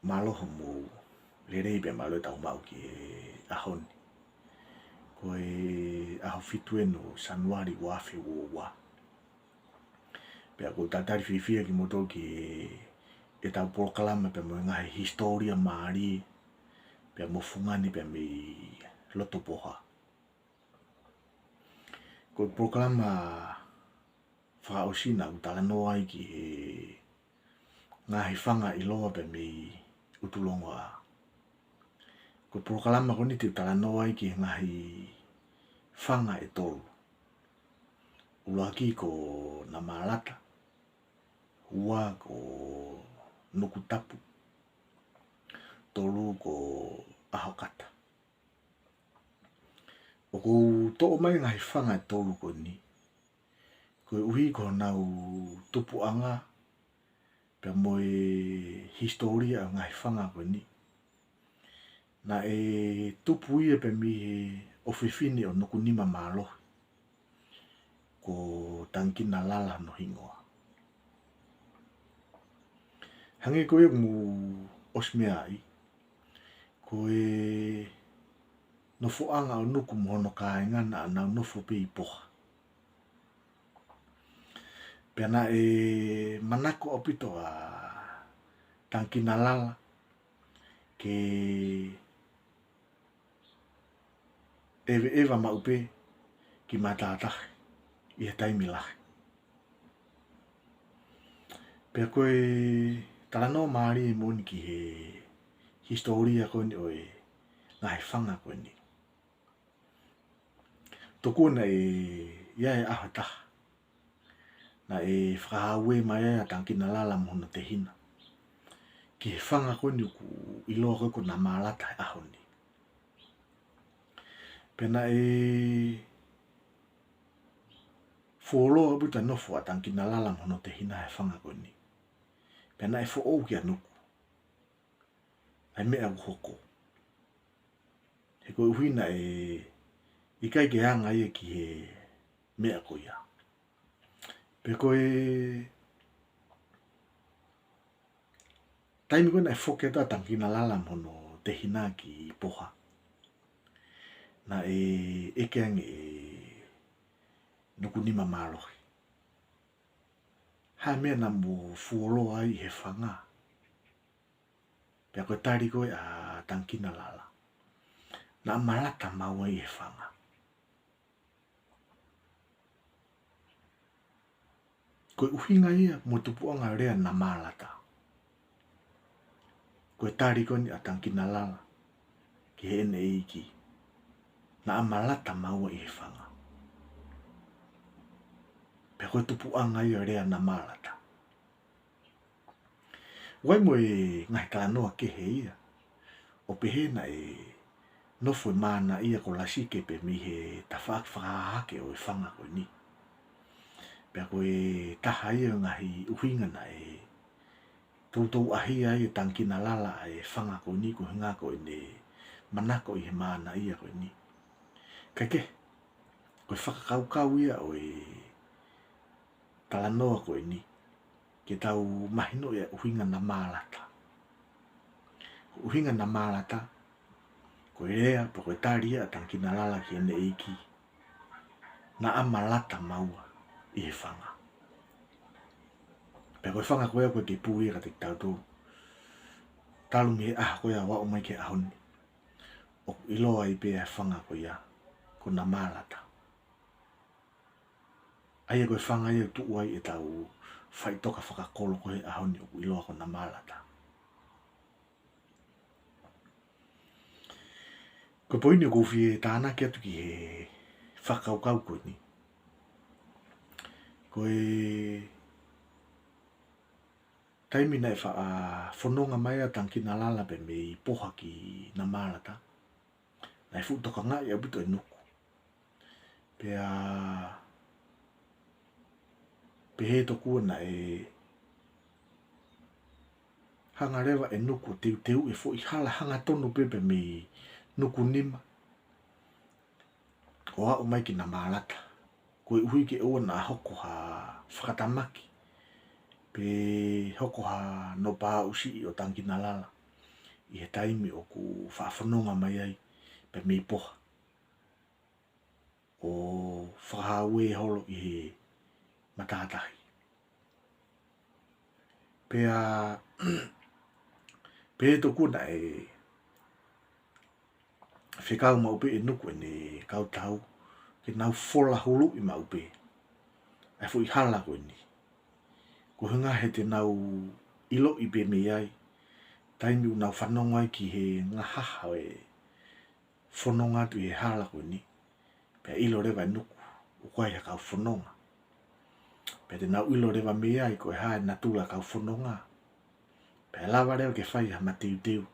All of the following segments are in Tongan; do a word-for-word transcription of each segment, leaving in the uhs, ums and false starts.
Mālō hoʻomou lelei pea mālō ʻetau maʻu ki he ʻaho ni. Ko e ʻaho fitu eni ʻo Sānuali ua afe ua ua. Pea ʻoku ou talitali fiefia kimoutolu ki heʻetau polokalama pea mo e ngaahi hisitōlia mālie pea mo fungani pea mei loto Poha. Ko e polokalama fakaʻosi naʻá ku talanoa ai ki he ngaahi fanga ʻiloa pea mei ʻUtulongoaʻa. Ko e polokalama ko eni te u talanoa ai ki he ngaahi fanga ʻe tolu. ʻUluaki ko Namalata, ua ko Nukutapu, tolu ko ʻAhokata. ʻOku ou toʻo mai e ngaahi fanga ʻe tolu ko eni koeʻuhi ko honau tupuʻanga pea mo e hisitōlia ʻo e ngaahi fanga ko eni. Naʻe tupu ia pea mei he ʻofefine ʻo Nukunima mālohi, ko Tangikinalala hono hingoa. Hangē ko ia kuo mou ʻosi meaʻi, ko e nofoʻanga ʻo Nuku mo hono kāinga naʻa nau nofo pē ʻi Poha. Pea naʻe manako ʻaupito ʻa Tangikinalala ke ʻeveʻeva maʻu pē ki matātahi ʻi he taimi lahi. Pea ko e talanoa mālie moʻoni ki he hisitōlia ko eni ʻo e ngaahi fanga ko eni. Tokua naʻe ʻi ai e ʻaho ʻe taha naʻe fakahāuē mai ai ʻa Tangikinalala mo hono tehina ki he fanga ko eni ʻoku ʻiloa ko ē ko Namalata he ʻaho ni. Pea naʻe fuoloa ʻaupito e nofo ʻa Tangikinalala mo hono tehina he fanga ko eni. Pea naʻe foʻou kia Nuku ʻa e meʻa ʻoku hoko. He koeʻuhi naʻe ʻikai ke anga ia ki he meʻa ko ia. Pea ko e taimi ko ē naʻe foki atu ʻa Tangikinalala mo hono tehina ki Poha, naʻe ʻeke ange ʻe Nukunima mālohi, ha meʻa naʻa mo fuoloa ai he fanga? Pea ko e tali ko ē ʻa Tangikinalala, naʻa ma lata maua ʻi he fanga. Ko e ʻuhinga ia mo e tupuʻanga lea Namalata. Ko e tali ko eni ʻa Tangikinalala ki heʻene ʻeiki, naʻa ma lata maua ʻi he fanga. Pea ko e tupuʻanga ia lea Namalata. ʻOku ʻi ai mo e ngaahi talanoa kehe ia ʻo pehē naʻe nofo e manaʻia ko Lasike pē mei he tafaʻaki fakahahake ʻo e fanga ko eni. Pea ko e taha ia ʻo e ngaahi ʻuhinga naʻe toutou ʻahia ai ʻe Tangikinalala ʻa e fanga ko eni ko e ʻuhinga ko ʻene manako ʻi he manaʻia ko eni. Kae kehe, ko e fakakaukau ia ʻo e talanoa ko eni ke tau mahinoʻi ʻa e ʻuhinga Namalata. ʻUhinga Namalata, ko e lea pe ko e tali ia ʻa Tangikinalala ki heʻene ʻeiki, naʻa ma lata maua ʻi he fanga. Pea ko e fanga ko ia ʻoku ʻikai ke puli ia kiate kitautolu talu mei he ʻaho ko ia ʻo aʻu mai ki he ʻaho ni. ʻOku ʻiloa ai pē ʻa e fanga ko ia ko Namalata. ʻA ia ko e fanga ia ʻoku tuʻu ai ʻetau faʻitoka fakakolo ko ē he ʻaho ni ʻoku ʻiloa ko Namalata. Ko e poini ʻoku ou fie tānaki atu ki he fakakaukau ko eni, ko e taimi naʻe faʻa fononga mai ai ʻa Tangikinalala pē mei Poha ki Namalata, naʻe fuʻu tokangaʻi ʻaupito ʻe Nuku. Pea pehē tokua naʻe hanga leva ʻe Nuku ʻo teuteuʻi e foʻi hala hangatonu pē pē mei Nukunima ʻo aʻu mai ki Namalata, koeʻuhi ke ʻoua naʻa hoko ha fakatamaki pe hoko ha nopō siʻi ʻo Tangikinalala ʻi he taimi ʻoku faʻa fononga mai ai pē mei Poha, ʻo fakahāuē holo ʻi he matātahi. Pea, pea tokua naʻe fekau maʻu pē ʻe Nuku ʻene kau tau ke nau fola huluʻi maʻu pē ʻa e foʻi hala ko eni. Ko e ʻuhinga he te nau ʻiloʻi pē mei ai, taimi ʻoku nau fanongo ai ki he ngahaha ʻo e fononga atu ʻi he hala ko eni, pea ʻilo leva ʻe Nuku ʻoku ʻi ai ha kau fononga. Pea te nau ʻilo leva mei ai ko e hā e natula kau fononga. Pea lava leva ke fai ha mateuteu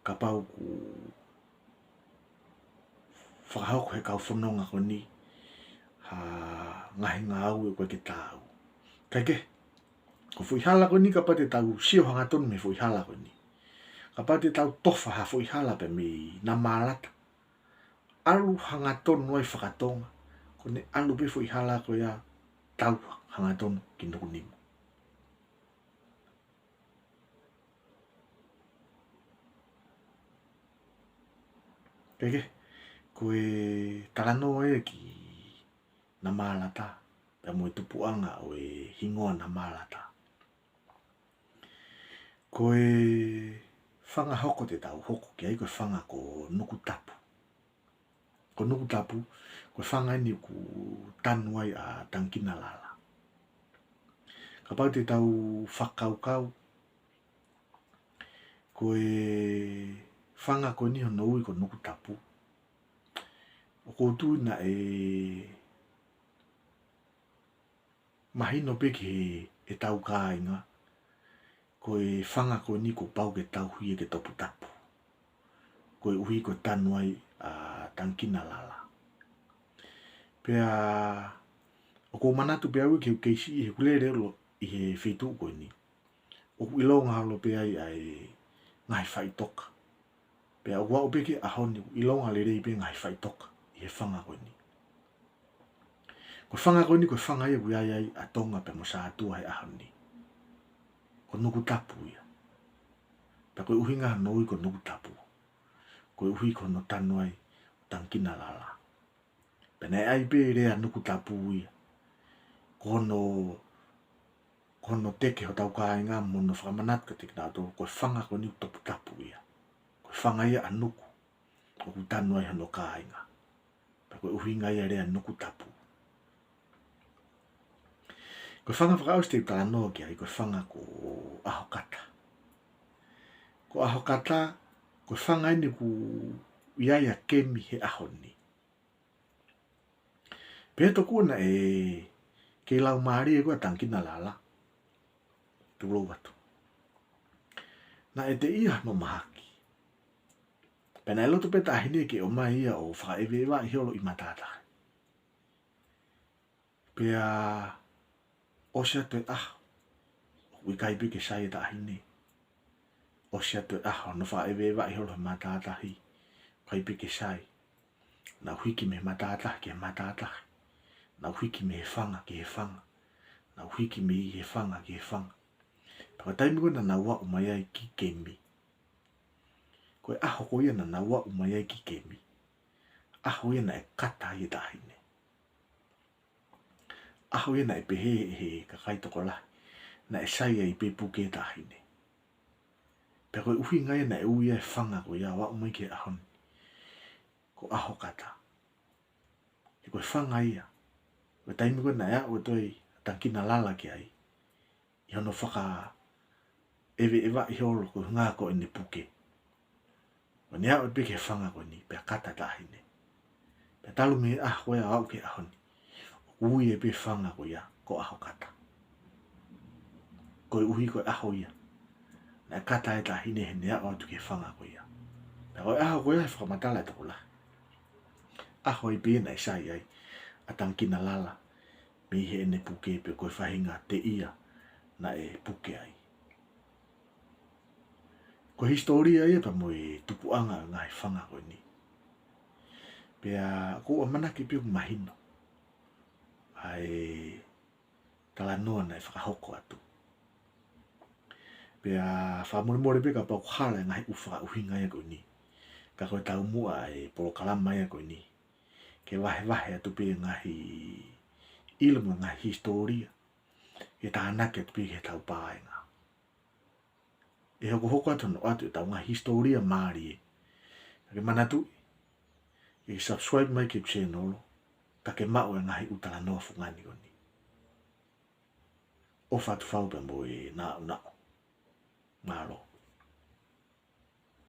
kapau ʻoku fakahoko he kau fononga ko eni ha ngaahi ngāue ʻoku ʻikai ke taau. Kae kehe, ko e foʻi hala ko eni kapau te tau sio hangatonu mei he foʻi hala ko eni, kapau te tau tofa ha foʻi hala pē mei Namalata, ʻalu hangatonu ai fakatonga, ko ʻene ʻalu pē foʻi hala ko ia tau hangatonu ki Nukunima. Kae kehe, ko e talanoa ia ki Namalata, pea mo e tupuʻanga ʻo e hingoa Namalata. Ko e fanga hoko te tau hoko ki ai ko e fanga ko Nukutapu. Ko Nukutapu, ko e fanga eni ʻoku tanu ai ʻa Tanginalala. Kapau te tau fakakaukau, ko e fanga ko eni hono ui ko Nukutapu, ʻoku ou tui naʻe mahino pē ki he, ʻetau kāinga, ko e fanga ko eni kuo pau ke tauhi ia ke toputapu, koeʻuhi ko e tanu ai ʻa Tanginalala. Pea ʻoku ou manatu pē au ki he kei siʻi he kulele olo ʻi he feituʻu ko eni, ʻoku ʻilonga holo pē ai ʻa e ngaahi faʻitoka. Pea ʻoku aʻu pē ki he ʻaho ni ʻoku ʻilonga lelei pē ngaahi faʻitoka ʻi he fanga ko eni. Ko e fanga ko eni, ko e fanga ia ʻoku ʻi ai ai ʻa Tonga pea mo Sātua he ʻaho ni. Ko Nukutapu ia. Pea ko e ʻuhinga hono ui ko Nukutapu, koeʻuhi ko hono tanu ai ʻo Tanginalala. Pea naʻe ʻai pē lea Nukutapu ia ko hono, ko hono teke hotau kāinga mo hono fakamanatu kiate kinautolu ko e fanga ko eni ʻoku toputapu ia. Ko e fanga ia ʻa Nuku ʻoku tanu ai hono kāinga. Pea ko e ʻuhinga ia lea Nukutapu. Ko e fanga fakaʻosi te u talanoa ki ai ko e fanga ko ʻAhokata. Ko ʻAhokata, ko e fanga eni ʻoku ʻi ai ʻa Kemi he ʻaho ni. Pea tokua naʻe kei laumālie ko ē ʻa Tanginalala, tulou atu, naʻe teʻia hono mahaki. Pea naʻe loto pē taʻahine ke ʻomai ia ʻo fakaʻeveʻevaʻi holo ʻi matātahi. Pea ʻosi atu e ʻaho, ʻoku ʻikai pē ke sai e taʻahine. ʻOsi atu e ʻaho hono fakaʻeveʻevaʻi holo he matātahi, ʻikai pē ke sai. Nau hiki mei he matātahi ki he matātahi. Nau hiki mei he fanga ki he fanga. Nau hiki mei he fanga ki he fanga. Pea ko e taimi ko ē naʻa nau aʻu mai ai ki Kemi, ko e ʻaho ko ia naʻa nau aʻu mai ai ki Kemi, ʻaho ia naʻe kata ai e taʻahine. ʻAho ia naʻe pehē ʻe he kakai tokolahi naʻe sai ai pē puke e taʻahine. Pea ko e ʻuhinga ia naʻe ui ai e fanga ko ia ʻo aʻu mai ki he ʻaho ni ko ʻAhokata. He ko e fanga ia, ko e taimi ko ē naʻe aʻu atu ai ʻa Tanginalala ki ai, ʻi hono fakaʻeveʻevaʻi holo ko e ʻuhinga ko ʻene puke, ʻo ne aʻu pē ki he fanga ko eni pea kata e taʻahine. Pea talu mei he ʻaho ko ia ʻo aʻu ki he ʻaho ni, ʻoku ui ai pē e fanga ko ia ko ʻAhokata, koeʻuhi ko e ʻaho ia naʻe kata ai e taʻahine he ne aʻu atu ki he fanga ko ia. Pea ko e ʻaho ko ia he fakamatala e tokolahi, ʻaho ia pē naʻe sai ai ʻa Tanginalala mei heʻene puke, pe ko e faʻahinga teʻia naʻe puke ai. Ko e hisitōlia ia pea mo e tupuʻanga ʻo e ngaahi fanga ko eni. Pea ʻoku ou ʻamanaki pē ʻoku mahino ʻa e talanoa naʻe fakahoko atu. Pea fakamolemole pē kapau ʻoku hala e ngaahi ʻū fakaʻuhinga ia ko eni. Ka ko e taumuʻa e polokalama ia ko eni, ke vahevahe atu pē e ngaahi ʻilo mo e ngaahi hisitōlia, ke tānaki atu pē ki heʻetau paenga. ʻE hokohoko atu hono ʻoatu ʻetau ngaahi hisitōlia mālie. Ka ke manatuʻi, ke subscribe mai ki he channel, ka ke maʻu e ngaahi ʻū talanoa fungani ko eni. ʻOfa atu, fau pē mo e naʻunaʻu. Mālō.